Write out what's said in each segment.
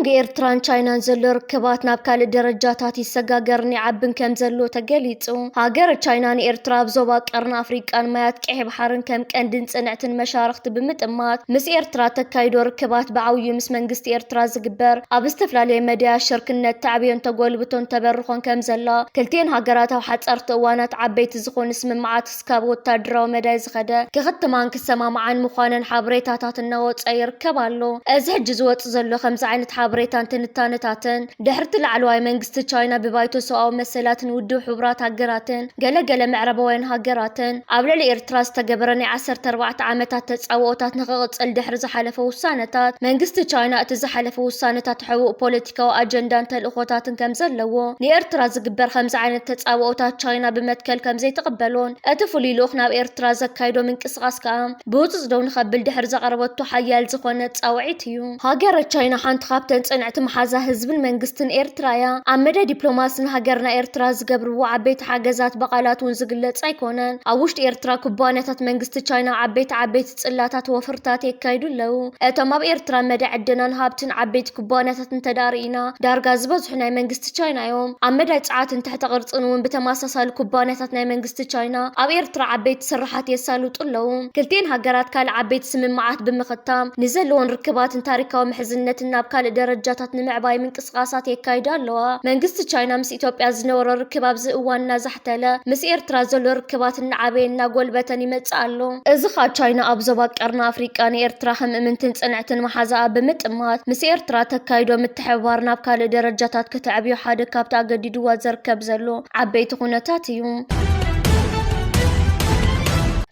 ብኤርትራን ቻይናን ዘሎ ርክባት ናብ ካልእ ደረጃታት ይሰጋገርን ይዓብን ከም ዘሎ ተገሊጹ። ሃገረ ቻይና ንኤርትራ ኣብ ዞባ ቀርኒ ኣፍሪቃን ማያት ቀይሕ ባሕርን ከም ቀንድን ጽንዕትን መሻርኽቲ ብምጥማት፣ ምስ ኤርትራ ተካይዶ ርክባት ብዓብዩ ምስ መንግስቲ ኤርትራ ዝግበር ኣብ ዝተፈላለየ መድያ ሽርክነት ተዕብዮን ተጎልብቶን ተበርኾን ከም ዘላ፣ ክልቲኤን ሃገራት ኣብ ሓጸርቲ እዋናት ዓበይቲ ዝኾኑ ስምምዓት ክሳብ ወታደራዊ መዳይ ዝኸደ ክኽትማን ክሰማማዓን ምዃነን ሓበሬታታት እናወጸ ይርከብ ኣሎ። እዚ ሕጂ ዝወጽእ ዘሎ ከምዚ ዓይነት ሓበሬታን ትንታነታትን ድሕርቲ ላዕለዋይ መንግስቲ ቻይና ብባይቶ ሰብኣዊ መሰላትን ውድብ ሕቡራት ሃገራትን ገለገለ ምዕራባውያን ሃገራትን ኣብ ልዕሊ ኤርትራ ዝተገበረ ናይ ዓሰርተ ኣርባዕተ ዓመታት ተጻብኦታት ንኽቕጽል ድሕሪ ዝሓለፈ ውሳነታት፣ መንግስቲ ቻይና እቲ ዝሓለፈ ውሳነታት ሕቡእ ፖለቲካዊ ኣጀንዳን ተልእኾታትን ከም ዘለዎ፣ ንኤርትራ ዝግበር ከምዚ ዓይነት ተጻብኦታት ቻይና ብመትከል ከም ዘይትቕበሎን እቲ ፍሉይ ልኡኽ ናብ ኤርትራ ዘካይዶ ምንቅስቓስ ከኣ ብህጹጽ ደው ንኸብል ድሕሪ ዘቕረበቶ ሓያል ዝኾነ ጻውዒት እዩ። ሃገረ ቻይና ሓንቲ ካብተን ጽንዕቲ መሓዛ ህዝብን መንግስትን ኤርትራ እያ። ኣብ መዳይ ዲፕሎማሲ ንሃገርና ኤርትራ ዝገብርዎ ዓበይቲ ሓገዛት ብቓላት እውን ዝግለጽ ኣይኮነን። ኣብ ውሽጢ ኤርትራ ኩባንያታት መንግስቲ ቻይና ዓበይቲ ዓበይቲ ጽላታት ወፍርታት የካይዱ ኣለዉ። እቶም ኣብ ኤርትራ መዳይ ዕደናን ሃብትን ዓበይቲ ኩባንያታት እንተደኣ ርኢና፣ ዳርጋ ዝበዝሑ ናይ መንግስቲ ቻይና እዮም። ኣብ መዳይ ጸዓትን ትሕተ ቅርጽን እውን ብተመሳሳሊ ኩባንያታት ናይ መንግስቲ ቻይና ኣብ ኤርትራ ዓበይቲ ስራሓት የሳልጡ ኣለዉ። ክልቲኤን ሃገራት ካልእ ዓበይቲ ስምምዓት ብምኽታም ንዘለዎን ርክባትን ታሪካዊ ምሕዝነትን ናብ ካልእ ደረጃታት ንምዕባይ ምንቅስቓሳት የካይዳ ኣለዋ። መንግስቲ ቻይና ምስ ኢትዮጵያ ዝነበሮ ርክብ ኣብዚ እዋን እናዛሕተለ፣ ምስ ኤርትራ ዘሎ ርክባት እናዓበየ እናጎልበተን ይመጽእ ኣሎ። እዚ ኸኣ ቻይና ኣብ ዞባ ቀርኒ ኣፍሪቃ ንኤርትራ ከም እምንትን ጽንዕትን መሓዛኣ ብምጥማት፣ ምስ ኤርትራ ተካይዶ ምትሕብባር ናብ ካልእ ደረጃታት ከተዕብዮ ሓደ ካብቲ ኣገዲድዋ ዘርከብ ዘሎ ዓበይቲ ኩነታት እዩ።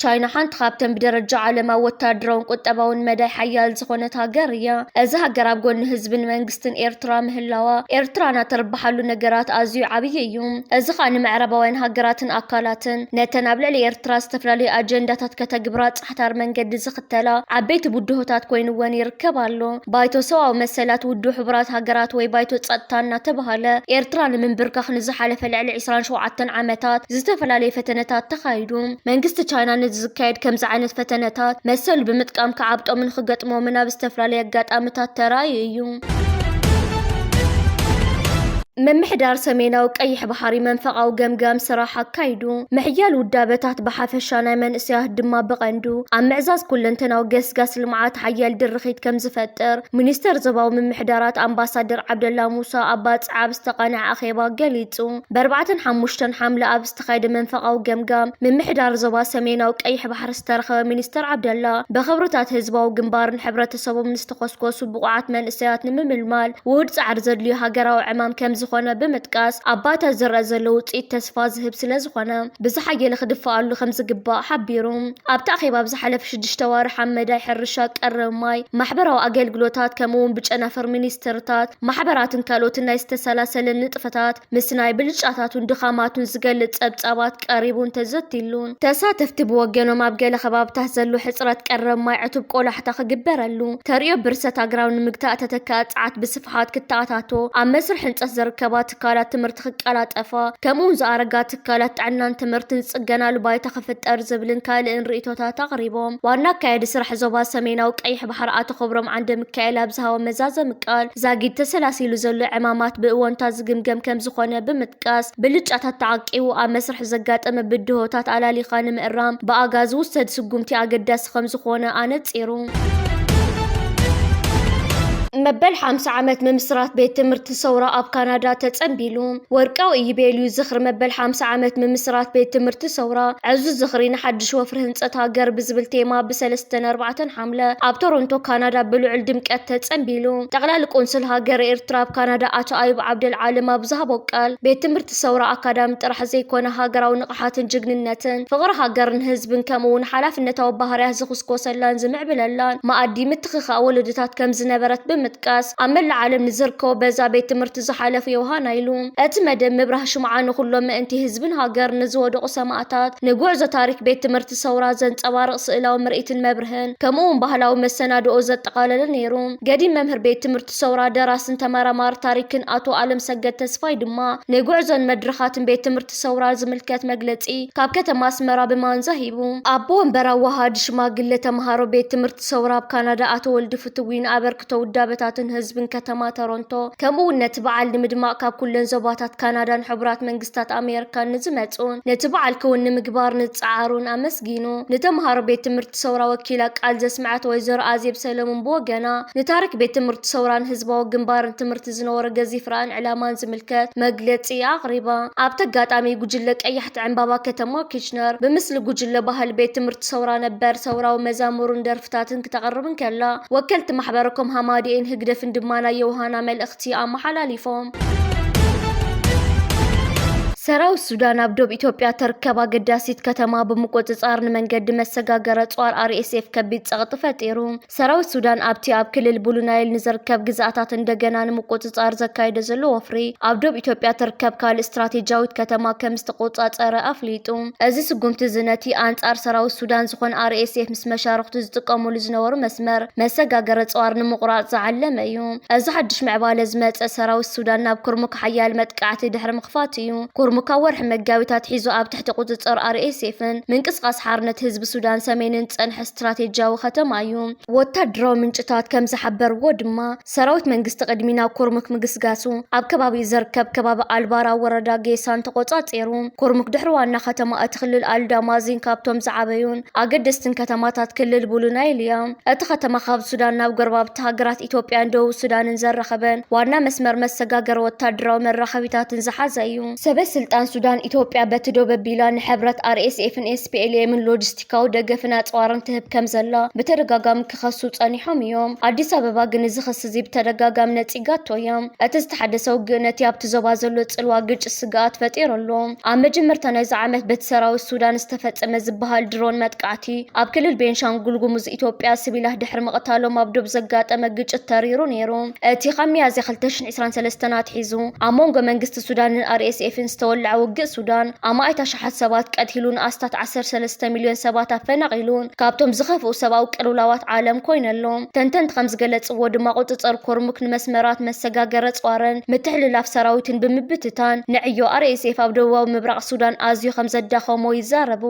ቻይና ሓንቲ ካብተን ብደረጃ ዓለም ኣብ ወታደራውን ቁጠባውን መዳይ ሓያል ዝኾነት ሃገር እያ። እዚ ሃገር ኣብ ጎኒ ህዝብን መንግስትን ኤርትራ ምህላዋ፣ ኤርትራ ናተርብሓሉ ነገራት ኣዝዩ ዓብዪ እዩ። እዚ ኸኣ ንምዕራባውያን ሃገራትን ኣካላትን ነተን ኣብ ልዕሊ ኤርትራ ዝተፈላለዩ ኣጀንዳታት ከተግብራ ጻሕታር መንገዲ ዝኽተላ ዓበይቲ ብድሆታት ኮይንወን ይርከብ ኣሎ። ባይቶ ሰብኣዊ መሰላት ውድብ ሕቡራት ሃገራት ወይ ባይቶ ጸጥታ እናተባህለ ኤርትራ ንምንብርካኽ ንዝሓለፈ ልዕሊ ዕስራን ሸውዓተን ዓመታት ዝተፈላለየ ፈተነታት ተኻይዱ። መንግስቲ ቻይና ነዚ ዝካየድ ከምዚ ዓይነት ፈተነታት መሰሉ ብምጥቃም ክዓብጦምን ክገጥሞምን ኣብ ዝተፈላለየ ኣጋጣሚታት ተራእዩ እዩ። ምምሕዳር ሰሜናዊ ቀይሕ ባሕሪ መንፈቓዊ ገምጋም ስራሕ ኣካይዱ። ምሕያል ውዳበታት ብሓፈሻ ናይ መንእሰያት ድማ ብቐንዱ ኣብ ምዕዛዝ ኩለንተናዊ ገስጋስ ልምዓት ሓያል ድርኺት ከም ዝፈጥር ሚኒስተር ዞባዊ ምምሕዳራት ኣምባሳደር ዓብደላ ሙሳ ኣባጽዓ ኣብ ዝተቓንዐ ኣኼባ ገሊጹ። ብ ኣርባዕተን ሓሙሽተን ሓምለ ኣብ ዝተኻየደ መንፈቓዊ ገምጋም ምምሕዳር ዞባ ሰሜናዊ ቀይሕ ባሕሪ ዝተረኸበ ሚኒስተር ዓብደላ፣ ብኽብርታት ህዝባዊ ግንባርን ሕብረተሰቦም ንዝተኾስኮሱ ብቑዓት መንእሰያት ንምምልማል ውሁድ ጻዕሪ ዘድልዮ ሃገራዊ ዕማም ከም ዝኾነ ብምጥቃስ፣ ኣብ ባይታ ዝረኣ ዘሎ ውጽኢት ተስፋ ዝህብ ስለ ዝኾነ፣ ብዝሓየለ ክድፈኣሉ ከም ዝግባእ ሓቢሩ። ኣብቲ ኣኼባ ኣብ ዝሓለፈ ሽዱሽተ ኣዋርሕ ኣብ መዳይ ሕርሻ፣ ቀረብ ማይ፣ ማሕበራዊ ኣገልግሎታት፣ ከምኡ እውን ብጨናፍር ሚኒስትርታት፣ ማሕበራትን ካልኦትን ናይ ዝተሰላሰለ ንጥፈታት፣ ምስ ናይ ብልጫታቱን ድኻማቱን ዝገልጽ ጸብጻባት ቀሪቡን ተዘቲሉን። ተሳተፍቲ ብወገኖም፣ ኣብ ገለ ከባብታት ዘሎ ሕጽረት ቀረብ ማይ ዕቱብ ቆላሕታ ክግበረሉ፣ ተርእዮ ብርሰት ኣግራብ ንምግታእ ተተካኢ ጸዓት ብስፍሓት ክተኣታቶ፣ ኣብ መስርሕ ህንጸት ዝርከባ ትካላት ትምህርቲ ክቀላጠፋ፣ ከምኡውን ዝኣረጋ ትካላት ጥዕናን ትምህርትን ዝጽገናሉ ባይታ ክፍጠር ዝብልን ካልእን ርእይቶታት ኣቕሪቦም። ዋና ኣካያዲ ስራሕ ዞባ ሰሜናዊ ቀይሕ ባሕሪ ኣቶ ክብሮም ዓንደ ሚካኤል ኣብ ዝሃቦ መዛዘሚ ቃል፣ ዛጊድ ተሰላሲሉ ዘሎ ዕማማት ብእወንታ ዝግምገም ከም ዝኾነ ብምጥቃስ፣ ብልጫታት ተዓቂቡ ኣብ መስርሕ ዘጋጠመ ብድሆታት ኣላሊኻ ንምእራም ብኣጋ ዝውሰድ ስጉምቲ ኣገዳሲ ከም ዝኾነ ኣነጺሩ። መበል ሓምሳ ዓመት ምምስራት ቤት ትምህርቲ ሰውራ ኣብ ካናዳ ተጸንቢሉ። ወርቃዊ ኢዮቤልዩ ዝኽሪ መበል ሓምሳ ዓመት ምምስራት ቤት ትምህርቲ ሰውራ፣ ዕዙዝ ዝኽሪ ንሓድሽ ወፍሪ ህንጸት ሃገር ብዝብል ቴማ ብሰለስተን ኣርባዕተን ሓምለ ኣብ ቶሮንቶ ካናዳ ብልዑል ድምቀት ተጸንቢሉ። ጠቕላሊ ቆንስል ሃገር ኤርትራ ኣብ ካናዳ ኣቶ ኣዩብ ዓብደል ዓለም ኣብ ዝሃቦ ቃል፣ ቤት ትምህርቲ ሰውራ ኣካዳሚ ጥራሕ ዘይኮነ ሃገራዊ ንቕሓትን ጅግንነትን፣ ፍቕሪ ሃገርን ህዝብን ከምኡ እውን ሓላፍነታዊ ባህርያት ዝኹስኮሰላን ዝምዕብለላን መኣዲ ምትኽኻእ ወለዶታት ከም ዝነበረት ብምጥቃስ፣ ኣብ መላእ ዓለም ንዝርከቡ በዛ ቤት ትምህርቲ ዝሓለፉ የውሃና ኢሉ። እቲ መደብ ምብራህ ሽምዓ ንኹሎም ምእንቲ ህዝብን ሃገርን ንዝወደቑ ሰማእታት፣ ንጉዕዞ ታሪክ ቤት ትምህርቲ ሰውራ ዘንጸባርቕ ስእላዊ ምርኢትን መብርህን፣ ከምኡ እውን ባህላዊ መሰናድኦ ዘጠቓለለ ነይሩ። ገዲም መምህር ቤት ትምህርቲ ሰውራ፣ ደራስን ተመራማሪ ታሪክን ኣቶ ኣለም ሰገድ ተስፋይ ድማ፣ ንጉዕዞን መድረኻትን ቤት ትምህርቲ ሰውራ ዝምልከት መግለጺ ካብ ከተማ ኣስመራ ብማንዛ ሂቡ። ኣቦ ወንበር ኣወሃሃዲ ሽማግለ ተምሃሮ ቤት ትምህርቲ ሰውራ ኣብ ካናዳ ኣቶ ወልዲ ፍትዊ ንኣበርክቶ ውዳበ ታትን ህዝብን ከተማ ቶሮንቶ፣ ከምኡ እውን ነቲ በዓል ንምድማቕ ካብ ኩለን ዞባታት ካናዳን ሕቡራት መንግስታት ኣሜሪካን ንዝመጹን ነቲ በዓል ክውን ንምግባር ንዝጸዓሩን ኣመስጊኑ። ንተምሃሮ ቤት ትምህርቲ ሰውራ ወኪላ ቃል ዘስምዐት ወይዘሮ ኣዜብ ሰለሙን ብወገና፣ ንታሪክ ቤት ትምህርቲ ሰውራን ህዝባዊ ግንባርን ትምህርቲ ዝነበሮ ገዚፍ ራእን ዕላማን ዝምልከት መግለጺ ኣቕሪባ። ኣብቲ ኣጋጣሚ ጉጅለ ቀያሕቲ ዕምባባ ከተማ ኪችነር ብምስሊ ጉጅለ ባህሊ ቤት ትምህርቲ ሰውራ ነበር ሰውራዊ መዛሙርን ደርፍታትን ክተቕርብ እንከላ፣ ወከልቲ ማሕበረ ኮም ሃማዲኤን ህግደፍን ድማ ናይ የውሃና መልእኽቲ ኣመሓላሊፎም። ሰራዊት ሱዳን ኣብ ዶብ ኢትዮጵያ ተርከብ ኣገዳሲት ከተማ ብምቁጽጻር ንመንገዲ መሰጋገሪ ኣጽዋር ኣር ኤስ ኤፍ ከቢድ ጸቕጢ ፈጢሩ። ሰራዊት ሱዳን ኣብቲ ኣብ ክልል ብሉ ናይል ንዝርከብ ግዝኣታት እንደገና ንምቁጽጻር ዘካየዶ ዘሎ ወፍሪ፣ ኣብ ዶብ ኢትዮጵያ ተርከብ ካልእ ስትራቴጂያዊት ከተማ ከም ዝተቆጻጸረ ኣፍሊጡ። እዚ ስጉምቲ እዚ ነቲ ኣንጻር ሰራዊት ሱዳን ዝኾነ ኣር ኤስ ኤፍ ምስ መሻርኽቱ ዝጥቀሙሉ ዝነበሩ መስመር መሰጋገሪ ኣጽዋር ንምቑራጽ ዝዓለመ እዩ። እዚ ሓድሽ ምዕባለ ዝመጸ ሰራዊት ሱዳን ናብ ኩርሙክ ሓያል መጥቃዕቲ ድሕሪ ምኽፋቱ እዩ። ኩርሙክ ካብ ወርሒ መጋቢት ኣትሒዙ ኣብ ትሕቲ ቁጽጽር ኣር ኤስ ኤፍን ምንቅስቃስ ሓርነት ህዝቢ ሱዳን ሰሜንን ዝጸንሐ ስትራቴጂያዊ ከተማ እዩ። ወታደራዊ ምንጭታት ከም ዝሓበርዎ ድማ፣ ሰራዊት መንግስቲ ቅድሚ ናብ ኩርሙክ ምግስጋሱ ኣብ ከባቢ ዝርከብ ከባቢ ኣልባራ ወረዳ ጌሳን ተቆጻጺሩ። ኩርሙክ ድሕሪ ዋና ከተማ እቲ ክልል ኣልዳማዚን ካብቶም ዝዓበዩን ኣገደስትን ከተማታት ክልል ብሉ ናይል እያ። እቲ ከተማ ካብ ሱዳን ናብ ጎረባብቲ ሃገራት ኢትዮጵያን ደቡብ ሱዳንን ዘራኸበን ዋና መስመር መሰጋገሪ ወታደራዊ መራኸቢታትን ዝሓዘ እዩ። ሰበ ስልጣን ሱዳን፣ ኢትዮጵያ በቲ ደው ኣቢላ ንሕብረት ኣር ኤስ ኤፍን ኤስ ፒ ኤል ኤምን ሎጂስቲካዊ ደገፍን ኣጽዋርን ትህብ ከም ዘላ ብተደጋጋሚ ክኸሱ ጸኒሖም እዮም። ኣዲስ ኣበባ ግን እዚ ክሲ እዚ ብተደጋጋሚ ነጺጋቶ እያ። እቲ ዝተሓደሰ ውግእ ነቲ ኣብቲ ዞባ ዘሎ ጽልዋ ግጭት ስግኣት ፈጢሩ ኣሎ። ኣብ መጀመርታ ናይዚ ዓመት በቲ ሰራዊት ሱዳን ዝተፈጸመ ዝበሃል ድሮን መጥቃዕቲ ኣብ ክልል ቤንሻንጉል ጉሙዝ ኢትዮጵያ ሲቪላት ድሕሪ ምቕታሎም ኣብ ዶብ ዘጋጠመ ግጭት ተሪሩ ነይሩ። እቲ ካብ ሚያዝያ ክልተ ሽሕን ዕስራን ሰለስተን ኣትሒዙ ኣብ መንጎ መንግስቲ ሱዳንን ኣር ኤስ ኤፍን ዝተወልዐ ውግእ ሱዳን ኣማኢት ኣሽሓት ሰባት ቀቲሉን ኣስታት ዓሰርተ ሰለስተ ሚልዮን ሰባት ኣፈናቒሉን ካብቶም ዝኸፍኡ ሰብኣዊ ቅልውላዋት ዓለም ኮይነሎም። ተንተንቲ ከም ዝገለጽዎ ድማ ቁጽጽር ኩርሙክ ንመስመራት መሰጋገሪ ኣጽዋርን ምትሕልላፍ ሰራዊትን ብምብትታን ንዕዮ ኣር ኤስ ኤፍ ኣብ ደቡባዊ ምብራቕ ሱዳን ኣዝዩ ከም ዘዳኸሞ ይዛረቡ።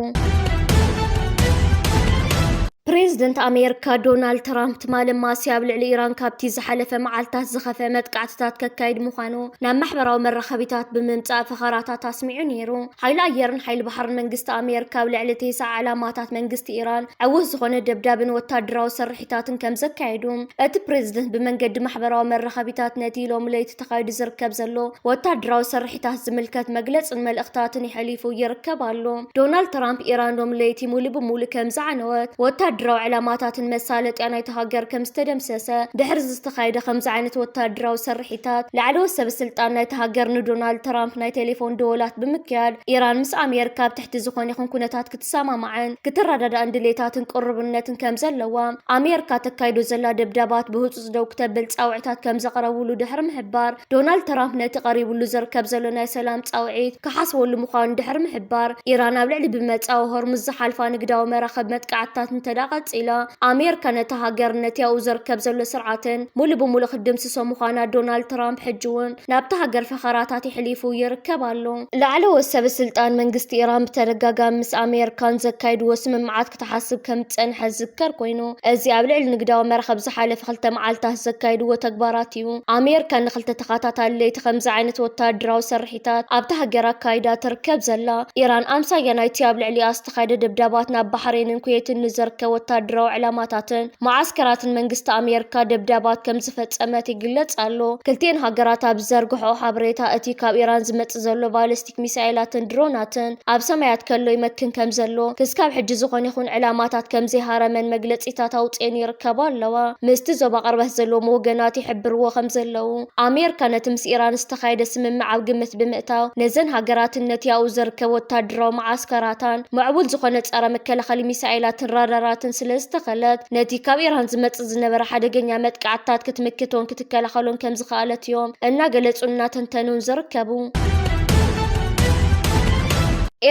ፕሬዝደንት ኣሜሪካ ዶናልድ ትራምፕ ትማሊ ማሲ ኣብ ልዕሊ ኢራን ካብቲ ዝሓለፈ መዓልታት ዝኸፈ መጥቃዕትታት ከካይድ ምዃኑ ናብ ማሕበራዊ መራኸቢታት ብምምጻእ ፈኸራታት ኣስሚዑ ነይሩ። ሓይሊ ኣየርን ሓይሊ ባሕርን መንግስቲ ኣሜሪካ ኣብ ልዕሊ ቴስዓ ዕላማታት መንግስቲ ኢራን ዕዉት ዝኾነ ደብዳብን ወታደራዊ ስርሒታትን ከም ዘካየዱ እቲ ፕሬዝደንት ብመንገዲ ማሕበራዊ መራኸቢታት ነቲ ሎሚ ለይቲ ተኻይዱ ዝርከብ ዘሎ ወታደራዊ ስርሒታት ዝምልከት መግለጽን መልእኽታትን የሕሊፉ ይርከብ ኣሎ። ዶናልድ ትራምፕ ኢራን ሎም ለይቲ ሙሉ ብሙሉ ከም ዝዓነወት፣ ወታደራዊ ዕላማታትን መሳለጥያ ናይቲ ሃገር ከም ዝተደምሰሰ ድሕሪ ዝተኻየደ ከምዚ ዓይነት ወታደራዊ ስርሒታት፣ ላዕለዎት ሰብ ስልጣን ናይቲ ሃገር ንዶናልድ ትራምፕ ናይ ቴሌፎን ደወላት ብምክያድ፣ ኢራን ምስ ኣሜሪካ ኣብ ትሕቲ ዝኾነ ይኹን ኩነታት ክትሰማማዕን ክትረዳዳእን ድሌታትን ቅሩብነትን ከም ዘለዋ፣ ኣሜሪካ ተካይዶ ዘላ ደብዳባት ብህጹጽ ደው ክተብል ጻውዒታት ከም ዘቕረብሉ ድሕሪ ምሕባር፣ ዶናልድ ትራምፕ ነቲ ቀሪብሉ ዝርከብ ዘሎ ናይ ሰላም ጻውዒት ክሓስበሉ ምዃኑ ድሕሪ ምሕባር፣ ኢራን ኣብ ልዕሊ ብመጻኢ ሆርሙዝ ዝሓልፋ ንግዳዊ መራኽብ መጥቃዕትታት እንተዳ ቀጺላ፣ ኣሜሪካ ነታ ሃገር ነቲ ኣብኡ ዝርከብ ዘሎ ስርዓትን ሙሉ ብሙሉ ክትድምስሶ ምዃና ዶናልድ ትራምፕ ሕጂ እውን ናብታ ሃገር ፈኸራታት የሕሊፉ ይርከብ ኣሎ። ላዕለዎት ሰብ ስልጣን መንግስቲ ኢራን ብተደጋጋሚ ምስ ኣሜሪካን ዘካይድዎ ስምምዓት ክትሓስብ ከም ዝጸንሐ ዝዝከር ኮይኑ፣ እዚ ኣብ ልዕሊ ንግዳዊ መራኽብ ዝሓለፈ ክልተ መዓልታት ዘካይድዎ ተግባራት እዩ። ኣሜሪካ ንክልተ ተኸታታሊ ለይቲ ከምዚ ዓይነት ወታደራዊ ስርሒታት ኣብታ ሃገር ኣካይዳ ትርከብ ዘላ። ኢራን ኣምሳያ ናይቲ ኣብ ልዕሊኣ ዝተኻየደ ደብዳባት ናብ ባሕሬንን ኩዌትን ንዘርከብ ወታደራዊ ዕላማታትን መዓስከራትን መንግስቲ ኣሜሪካ ደብዳባት ከም ዝፈጸመት ይግለጽ ኣሎ። ክልቲኤን ሃገራት ኣብ ዝዘርግሖ ሓበሬታ፣ እቲ ካብ ኢራን ዝመጽእ ዘሎ ባሊስቲክ ሚሳኤላትን ድሮናትን ኣብ ሰማያት ከሎ ይመክን ከም ዘሎ፣ ክስካብ ሕጂ ዝኾነ ይኹን ዕላማታት ከም ዘይሃረመን መግለጺታት ኣውጽኤን ይርከባ ኣለዋ። ምስቲ ዞባ ቅርበት ዘለዎም ወገናት ይሕብርዎ ከም ዘለዉ፣ ኣሜሪካ ነቲ ምስ ኢራን ዝተኻየደ ስምምዕ ኣብ ግምት ብምእታው፣ ነዘን ሃገራትን ነቲ ኣብኡ ዝርከብ ወታደራዊ መዓስከራታን ምዕቡል ዝኾነ ጸረ መከላኸሊ ሚሳኤላትን ራዳራትን ስለ ዝተኸለት፣ ነቲ ካብ ኢራን ዝመጽእ ዝነበረ ሓደገኛ መጥቃዕትታት ክትምክቶን ክትከላኸሎን ከም ዝኸኣለት እዮም እናገለጹን እናተንተኑን ዝርከቡ።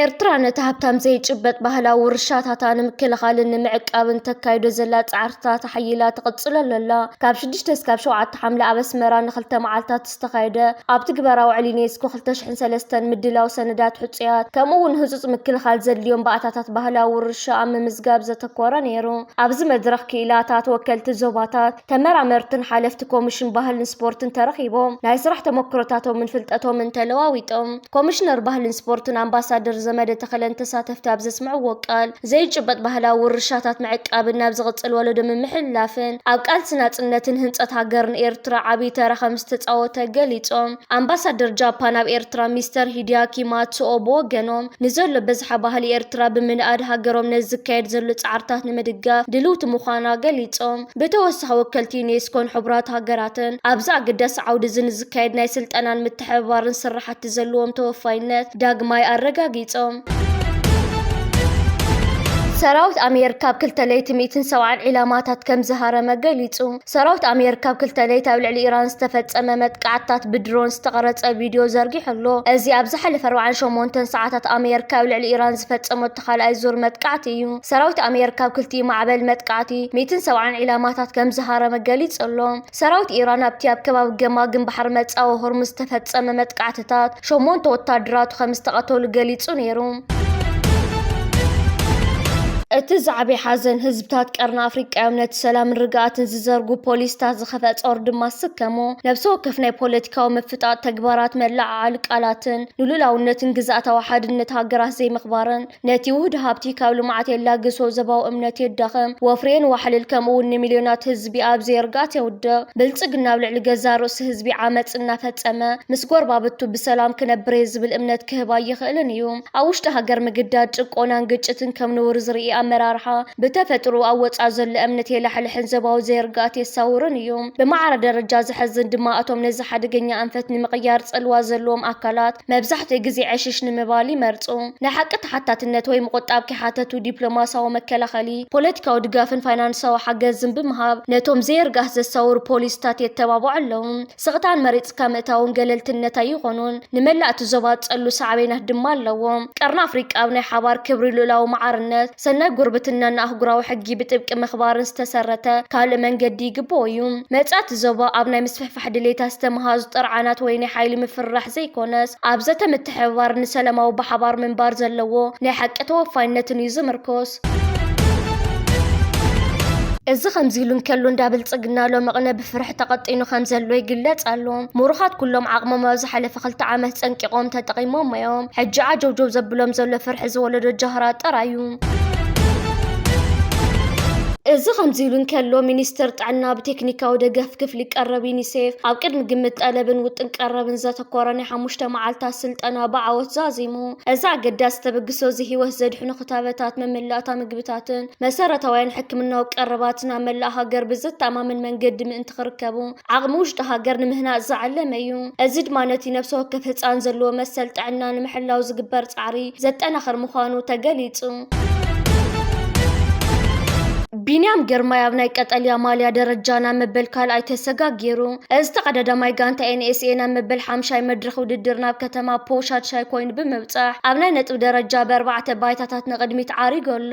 ኤርትራ ነቲ ሃብታም ዘይጭበጥ ባህላዊ ውርሻታታ ንምክልኻልን ንምዕቃብን ተካይዶ ዘላ ጻዕርታት ኣሓይላ ትቕጽለሉ ኣላ። ካብ ሽዱሽተ እስካብ ሸውዓተ ሓምለ ኣብ ኣስመራ ንኽልተ መዓልታት ዝተኻየደ ኣብ ትግበራዊ ዕሊ ዩኔስኮ ክልተ ሽሕን ሰለስተን ምድላው ሰነዳት ሕጹያት፣ ከምኡ እውን ህጹጽ ምክልኻል ዘድልዮም ባእታታት ባህላዊ ውርሻ ኣብ ምምዝጋብ ዘተኮረ ነይሩ። ኣብዚ መድረኽ ክኢላታት፣ ወከልቲ ዞባታት፣ ተመራመርትን ሓለፍቲ ኮሚሽን ባህልን ስፖርትን ተረኺቦም ናይ ስራሕ ተመክሮታቶምን ፍልጠቶምን ተለዋዊጦም። ኮሚሽነር ባህልን ስፖርትን ኣምባሳደር ዘመደ ተኸለን ተሳተፍቲ ኣብ ዘስምዕዎ ቃል፣ ዘይጭበጥ ባህላዊ ውርሻታት ምዕቃብን ናብ ዝቕጽል ወለዶ ምምሕልላፍን ኣብ ቃልሲ ናጽነትን ህንጸት ሃገርን ኤርትራ ዓብዪ ተራ ከም ዝተጻወተ ገሊጾም። ኣምባሳደር ጃፓን ኣብ ኤርትራ ሚስተር ሂዲያኪ ማትሱኦ ብወገኖም፣ ንዘሎ በዝሓ ባህሊ ኤርትራ ብምንኣድ ሃገሮም ነዚ ዝካየድ ዘሎ ጻዕርታት ንምድጋፍ ድልውቲ ምዃና ገሊጾም። ብተወሳኺ ወከልቲ ዩኔስኮን ሕቡራት ሃገራትን ኣብዚ ኣገዳሲ ዓውዲ እዚ ንዝካየድ ናይ ስልጠናን ምትሕብባርን ስራሕቲ ዘለዎም ተወፋይነት ዳግማይ ኣረጋጊጾም። ሰራዊት ኣሜሪካ ኣብ ክልተ ለይቲ ሚእትን ሰብዓን ዒላማታት ከም ዝሃረመ ገሊጹ። ሰራዊት ኣሜሪካ ኣብ ክልተ ለይቲ ኣብ ልዕሊ ኢራን ዝተፈጸመ መጥቃዕትታት ብድሮን ዝተቐረጸ ቪድዮ ዘርጊሑ ኣሎ። እዚ ኣብ ዝሓለፈ ኣርባዓን ሸሞንተን ሰዓታት ኣሜሪካ ኣብ ልዕሊ ኢራን ዝፈጸመቶ ካልኣይ ዙር መጥቃዕቲ እዩ። ሰራዊት ኣሜሪካ ኣብ ክልቲኡ ማዕበል መጥቃዕቲ ሚእትን ሰብዓን ዒላማታት ከም ዝሃረመ ገሊጹ ኣሎ። ሰራዊት ኢራን ኣብቲ ኣብ ከባቢ ገማግም ባሕሪ መጻኢ ሆርሙዝ ዝተፈጸመ መጥቃዕትታት ሸሞንተ ወታደራቱ ከም ዝተቐተሉ ገሊጹ ነይሩ። እቲ ዝዓበየ ሓዘን ህዝብታት ቀርኒ ኣፍሪቃ እዮም። ነቲ ሰላምን ርግኣትን ዝዘርጉ ፖሊስታት ዝኸፍአ ጾር ድማ ዝስከሞ። ነብሲ ወከፍ ናይ ፖለቲካዊ ምፍጣጥ ተግባራት፣ መለዓዓሊ ቃላትን ንሉላውነትን ግዝኣታዊ ሓድነት ሃገራት ዘይምኽባርን፣ ነቲ ውሁድ ሃብቲ ካብ ልምዓት የላግሶ፣ ዞባዊ እምነት የዳኽም፣ ወፍሪ የንዋሕልል፣ ከምኡ እውን ንሚልዮናት ህዝቢ ኣብ ዘይርግኣት የውድቕ። ብልጽግና ኣብ ልዕሊ ገዛእ ርእሱ ህዝቢ ዓመጽ እናፈጸመ፣ ምስ ጎረባብቱ ብሰላም ክነብር እየ ዝብል እምነት ክህብ ኣይኽእልን እዩ። ኣብ ውሽጢ ሃገር ምግዳድ፣ ጭቆናን ግጭትን ከም ንቡር ዝርኢ ኣመራርሓ፣ ብተፈጥሮ ኣብ ወጻኢ ዘሎ እምነት የላሕልሕን ዞባዊ ዘይርግኣት የሳውርን እዩ። ብማዕረ ደረጃ ዘሕዝን ድማ፣ እቶም ነዚ ሓደገኛ ኣንፈት ንምቕያር ጽልዋ ዘለዎም ኣካላት መብዛሕትኡ ግዜ ዕሽሽ ንምባል ይመርጹ። ናይ ሓቂ ተሓታትነት ወይ ምቁጣብ ከይሓተቱ ዲፕሎማሲያዊ መከላኸሊ፣ ፖለቲካዊ ድጋፍን ፋይናንሳዊ ሓገዝን ብምሃብ ነቶም ዘይርግኣት ዘሳውሩ ፖሊስታት የተባብዑ ኣለዉ። ስቕታን መሪጽካ ምእታውን ገለልትነት ኣይኾኑን። ንመላእ እቲ ዞባ ዝጸሉ ሳዕቤናት ድማ ኣለዎም። ቀርኒ ኣፍሪቃ ኣብ ናይ ሓባር ክብሪ፣ ልኡላዊ ማዕርነት፣ ሰናይ ጉርብትናን ንኣህጉራዊ ሕጊ ብጥብቂ ምኽባርን ዝተሰረተ ካልእ መንገዲ ይግብኦ እዩ። መጻኢ እቲ ዞባ ኣብ ናይ ምስፍሕፋሕ ድሌታት ዝተመሃዙ ጥርዓናት ወይ ናይ ሓይሊ ምፍርራሕ ዘይኮነስ፣ ኣብ ዘተ ምትሕብባር ንሰላማዊ ብሓባር ምንባር ዘለዎ ናይ ሓቂ ተወፋይነትን እዩ ዝምርኮስ። እዚ ከምዚ ኢሉ እንከሎ፣ እንዳ ብልጽግና ሎሚ ቅነ ብፍርሒ ተቐጢኑ ከም ዘሎ ይግለጽ ኣሎ። ምሩኻት ኩሎም ዓቕሞም ኣብ ዝሓለፈ ክልተ ዓመት ጸንቂቖም ተጠቒሞም እዮም። ሕጂ ዓጀውጀው ዘብሎም ዘሎ ፍርሒ ዝወለዶ ጃህራ ጥራይ እዩ። እዚ ከምዚ ኢሉ እንከሎ፣ ሚኒስትር ጥዕና ብቴክኒካዊ ደገፍ ክፍሊ ቀረብ ዩኒሴፍ ኣብ ቅድሚ ግምት ጠለብን ውጥን ቀረብን ዘተኮረ ናይ ሓሙሽተ መዓልታት ስልጠና ብዓወት ዛዚሙ። እዚ ኣገዳሲ ተበግሶ እዚ ህይወት ዘድሕኑ ክታበታት፣ መመላእታ ምግብታትን መሰረታውያን ሕክምናዊ ቀረባትን ኣብ መላእ ሃገር ብዘተኣማምን መንገዲ ምእንቲ ክርከቡ ዓቕሚ ውሽጢ ሃገር ንምህናጽ ዝዓለመ እዩ። እዚ ድማ ነቲ ነፍሲ ወከፍ ህጻን ዘለዎ መሰል ጥዕና ንምሕላው ዝግበር ጻዕሪ ዘጠናኽር ምዃኑ ተገሊጹ። ቢንያም ግርማይ ኣብ ናይ ቀጠልያ ማልያ ደረጃ ናብ መበል ካልኣይ ተሰጋጊሩ። እዚ ተቐዳዳማይ ጋንታ ኤን ኤስ ኤ ናብ መበል ሓምሻይ መድረኽ ውድድር ናብ ከተማ ፖ ሻድሻይ ኮይኑ ብምብጻሕ፣ ኣብ ናይ ነጥቢ ደረጃ ብኣርባዕተ ባይታታት ንቕድሚት ዓሪጉ ኣሎ።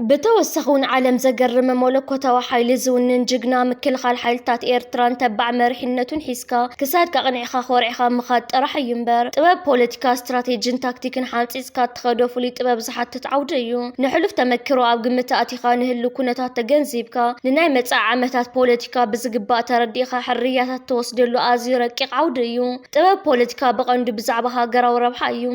ብተወሳኺ እውን ዓለም ዘገርም መለኮታዊ ሓይሊ ዝውንን ጅግና ምክልኻል ሓይልታት ኤርትራን ተባዕ መሪሕነቱን ሒዝካ ክሳድካ ቅኒዕኻ ኮሪዕኻ ምኻድ ጥራሕ እዩ እምበር፣ ጥበብ ፖለቲካ፣ ስትራቴጂን ታክቲክን ሓንጺጽካ እትኸዶ ፍሉይ ጥበብ ዝሓትት ዓውዲ እዩ። ንሕሉፍ ተመክሮ ኣብ ግምት ኣእቲኻ፣ ንህልው ኩነታት ተገንዚብካ፣ ንናይ መጻኢ ዓመታት ፖለቲካ ብዝግባእ ተረዲእኻ ሕርያታት ትወስደሉ ኣዝዩ ረቂቕ ዓውዲ እዩ። ጥበብ ፖለቲካ ብቐንዱ ብዛዕባ ሃገራዊ ረብሓ እዩ።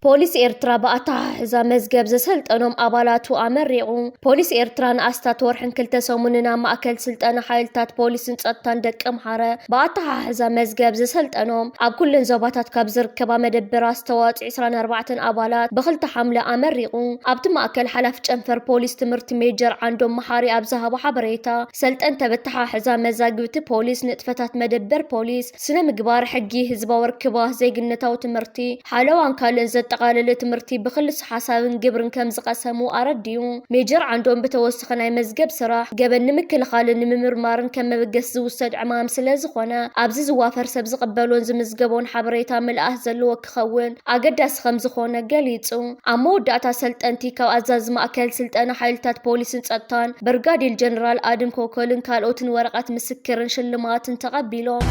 ፖሊስ ኤርትራ ብኣተሓሕዛ መዝገብ ዘሰልጠኖም ኣባላቱ ኣመሪቑ። ፖሊስ ኤርትራ ንኣስታት ወርሕን ክልተ ሰሙንን ኣብ ማእከል ስልጠና ሓይልታት ፖሊስን ጸጥታን ደቀምሓረ ብኣተሓሕዛ መዝገብ ዘሰልጠኖም ኣብ ኩለን ዞባታት ካብ ዝርከባ መደበራት ዝተዋጽኡ ዕስራን ኣርባዕተን ኣባላት ብክልተ ሓምለ ኣመሪቑ። ኣብቲ ማእከል ሓላፊ ጨንፈር ፖሊስ ትምህርቲ ሜጀር ዓንዶም መሓሪ ኣብ ዝሃቦ ሓበሬታ፣ ሰልጠንቲ ኣብ ኣተሓሕዛ መዛግብቲ ፖሊስ፣ ንጥፈታት መደበር ፖሊስ፣ ስነ ምግባር፣ ሕጊ፣ ህዝባዊ ርክባት፣ ዜግነታዊ ትምህርቲ፣ ሓለዋን ካልእን ዘጠ ዘጠቓለለ ትምህርቲ ብክልስ ሓሳብን ግብርን ከም ዝቐሰሙ ኣረዲኡ። ሜጀር ዓንዶም ብተወሰኸ ናይ መዝገብ ስራሕ ገበን ንምክልኻልን ንምምርማርን ከም መበገሲ ዝውሰድ ዕማም ስለ ዝኾነ ኣብዚ ዝዋፈር ሰብ ዝቕበሎን ዝምዝገቦን ሓበሬታ ምልኣት ዘለዎ ክኸውን ኣገዳሲ ከም ዝኾነ ገሊጹ። ኣብ መወዳእታ ሰልጠንቲ ካብ ኣዛዚ ማእከል ስልጠና ሓይልታት ፖሊስን ጸጥታን ብርጋዴር ጀነራል ኣድም ኮኮልን ካልኦትን ወረቐት ምስክርን ሽልማትን ተቐቢሎም።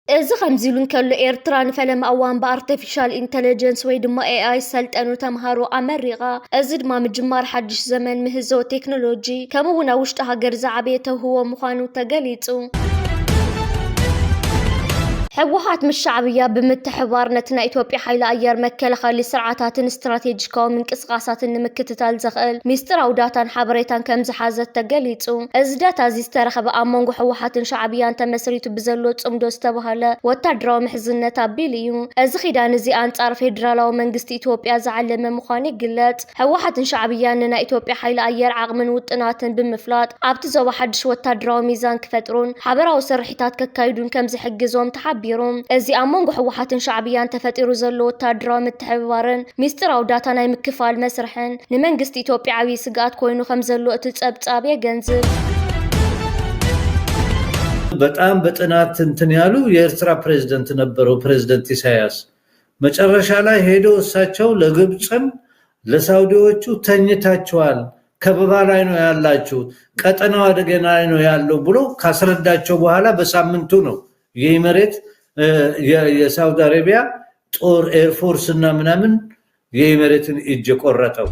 እዚ ከምዚ ኢሉ እንከሎ፣ ኤርትራ ንፈለማ እዋን ብኣርቲፊሻል ኢንተለጀንስ ወይ ድማ ኤ ኣይ ዝሰልጠኑ ተምሃሮ ኣመሪቓ። እዚ ድማ ምጅማር ሓድሽ ዘመን ምህዞ ቴክኖሎጂ፣ ከምኡ እውን ኣብ ውሽጢ ሃገር ዝዓበየ ተውህቦ ምዃኑ ተገሊጹ። ህወሓት ምስ ሻዕብያ ብምትሕብባር ነቲ ናይ ኢትዮጵያ ሓይሊ ኣየር መከላኸሊ ስርዓታትን ስትራቴጂካዊ ምንቅስቓሳትን ንምክትታል ዘኽእል ሚስጥራዊ ዳታን ሓበሬታን ከም ዝሓዘት ተገሊጹ። እዚ ዳታ እዚ ዝተረኸበ ኣብ መንጎ ህወሓትን ሻዕብያን ተመስሪቱ ብዘሎ ጽምዶ ዝተባህለ ወታደራዊ ምሕዝነት ኣቢሉ እዩ። እዚ ኺዳን እዚ ኣንጻር ፌደራላዊ መንግስቲ ኢትዮጵያ ዝዓለመ ምዃኑ ይግለጽ። ህወሓትን ሻዕብያን ንናይ ኢትዮጵያ ሓይሊ ኣየር ዓቕምን ውጥናትን ብምፍላጥ ኣብቲ ዞባ ሓድሽ ወታደራዊ ሚዛን ክፈጥሩን ሓበራዊ ስርሒታት ከካይዱን ከም ዝሕግዞም ተሓቢሩ። እዚ ኣብ መንጎ ህወሓትን ሻዕብያን ተፈጢሩ ዘሎ ወታደራዊ ምትሕብባርን ሚስጥራዊ ዳታ ናይ ምክፋል መስርሕን ንመንግስቲ ኢትዮጵያ ዓብዪ ስግኣት ኮይኑ ከም ዘሎ እቲ ጸብጻብ የገንዝብ። በጣም በጥናት እንትን ያሉ የኤርትራ ፕሬዝደንት ነበሩ፣ ፕሬዝደንት ኢሳያስ። መጨረሻ ላይ ሄዶ እሳቸው ለግብፅም ለሳውዲዎቹ ተኝታችኋል፣ ከበባ ላይ ነው ያላችሁ፣ ቀጠናው አደጋ ላይ ነው ያለው ብሎ ካስረዳቸው በኋላ በሳምንቱ ነው ይህ መሬት የሳውዲ አረቢያ ጦር ኤርፎርስ እና ምናምን የመሬትን እጅ የቆረጠው።